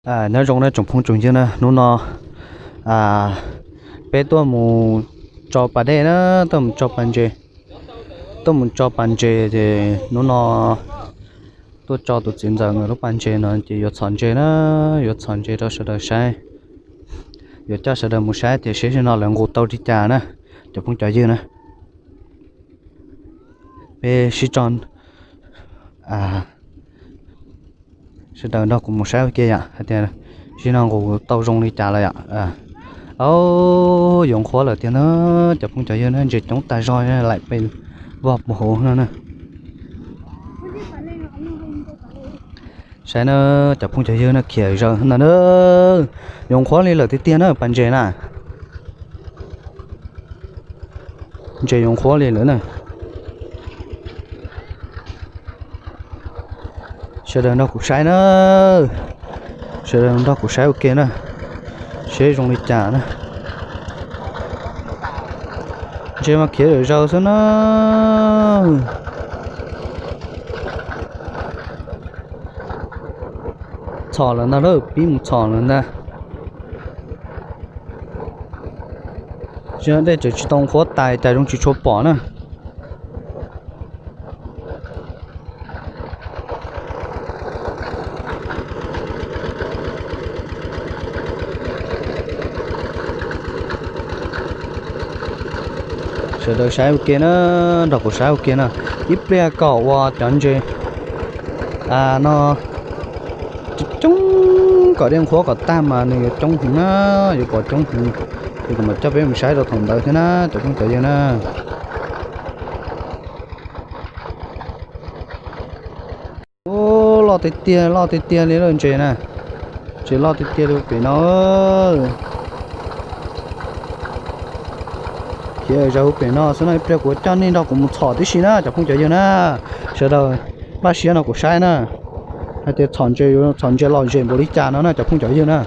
Nyob zoo na tsoom phooj tsoom ywg na, hnub no peb tuaj mus tso pas dej na, tuaj mus tso pas ntses, tuaj mus tso pas ntses ces hnub no tuaj tso tus txiv ntxawm nkawd lub pas ntses no ces yuav txhom ntses na, yuav txhom ntses rau sawv daws saib, yuav coj sawv daws mus saib tias seb zaum no lawv nqus tau li cas na, cov phooj cov ywg na. Peb sib tso, sawv daws nrog kuv mus saib ua ke yom, hais tias zaum no nqus tau zoo li cas lawm yom. Au, yuav nqhuab lawm tiag na, cov phooj cov ywg na, ntses coob tas zog laim pes vog puag hauv no na. Saib na, cov phooj cov ywg na, khiav zawg ntag na, yuav nqhuab li lawm tiag tiag na pas ntses na. Ntses yuav nqhuab li lawm na. Sawv daws nrog kuv saib na, sawv daws nrog kuv saib ua ke na, seb zoo li cas na. Ntses mas khiav zawg xwb na. Txhom lawm ntag lauj, pib mus txhom lawm ntag. Dej tseem tsis tau nqhuab tas cas zoo tsis tshua pom na. Sawv daws saib ua ke na, nrog kuv saib ua ke na. Ib pliag kom uas cov ntses no coob, kom dej nqhuab kom tag mas nws yuav coob heev na, yuav pom coob heev. Ces kuv mam coj peb mus saib rau thaum ntawd thiab na cov phooj cov ywg na. Loj tiag tiag, loj tiag tiag li lawm ntses na. Ntses loj tiag tiag li pem no. Khiav zawg pem no xwb no, ib pliag kuv coj nej nrog kuv mus txhom tib si na cov phooj cov ywg na. Sawv daws npaj siab no kuv saib na, hais tias txhom ntses yuav txhom ntses lom zem npaum li cas no na cov phooj cov ywg na.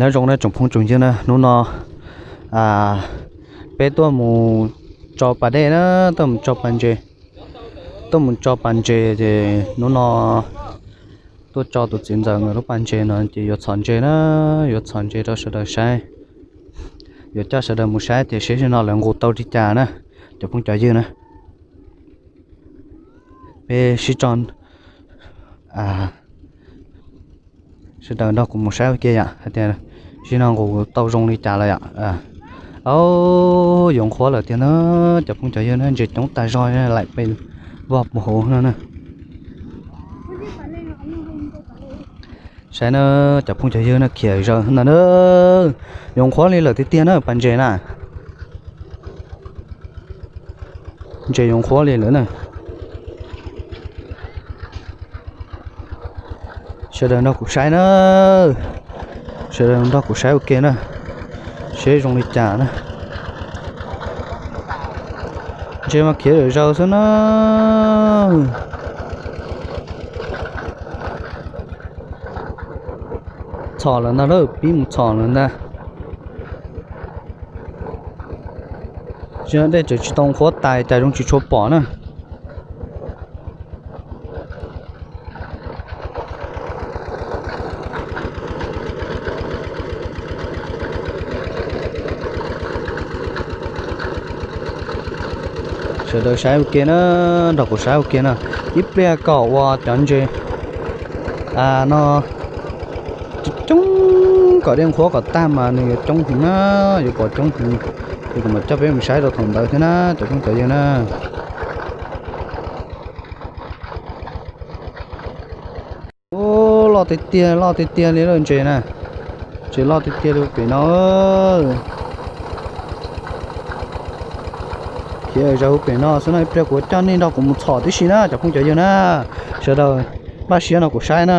Nyob zoo na tsoom phooj tsoom ywg na, hnub no peb tuaj mus tso pas dej na, tuaj mus tso pas ntses, tuaj mus tso pas ntses ces hnub no tuaj tso tus txiv ntxawm nkawd lub pas ntses no ces yuav txhom ntses na, yuav txhom ntses rau sawv daws saib, yuav coj sawv daws mus saib tias seb zaum no lawv nqus tau li cas na, cov phooj cov ywg na. Peb sib tso, sawv daws nrog kuv mus saib ua ke yom, hais tias zaum no nqus tau zoo li cas lawm yom. Au, yuav nqhuab lawm tiag na, cov phooj cov ywg na, ntses coob tas zog laim pes vog puag hauv no na. Saib na, cov phooj cov ywg na, khiav zawg ntag na, yuav nqhuab li lawm tiag tiag na pas ntses na. Ntses yuav nqhuab li lawm na. Sawv daws nrog kuv saib na, sawv daws nrog kuv saib ua ke na, seb zoo li cas na. Ntses mas khiav zawg xwb na. Txhom lawm ntag lauj, pib mus txhom lawm ntag. Dej tseem tsis tau nqhuab tas cas zoo tsis tshua pom na. Sawv daws saib ua ke na, nrog kuv saib ua ke na. Ib pliag kom uas cov ntses no coob, kom dej nqhuab kom tag mas nws yuav coob heev na, yuav pom coob heev. Ces kuv mam coj peb mus saib rau thaum ntawd thiab na cov phooj cov ywg na. Loj tiag tiag, loj tiag tiag li lawm ntses na. Ntses loj tiag tiag li pem no. Khiav zawg pem no xwb no, ib pliag kuv coj nej nrog kuv mus txhom tib si na cov phooj cov ywg na. Sawv daws npaj siab no kuv saib na,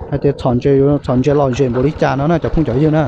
hais tias txhom ntses yuav txhom ntses lom zem npaum li cas no na cov phooj cov ywg na.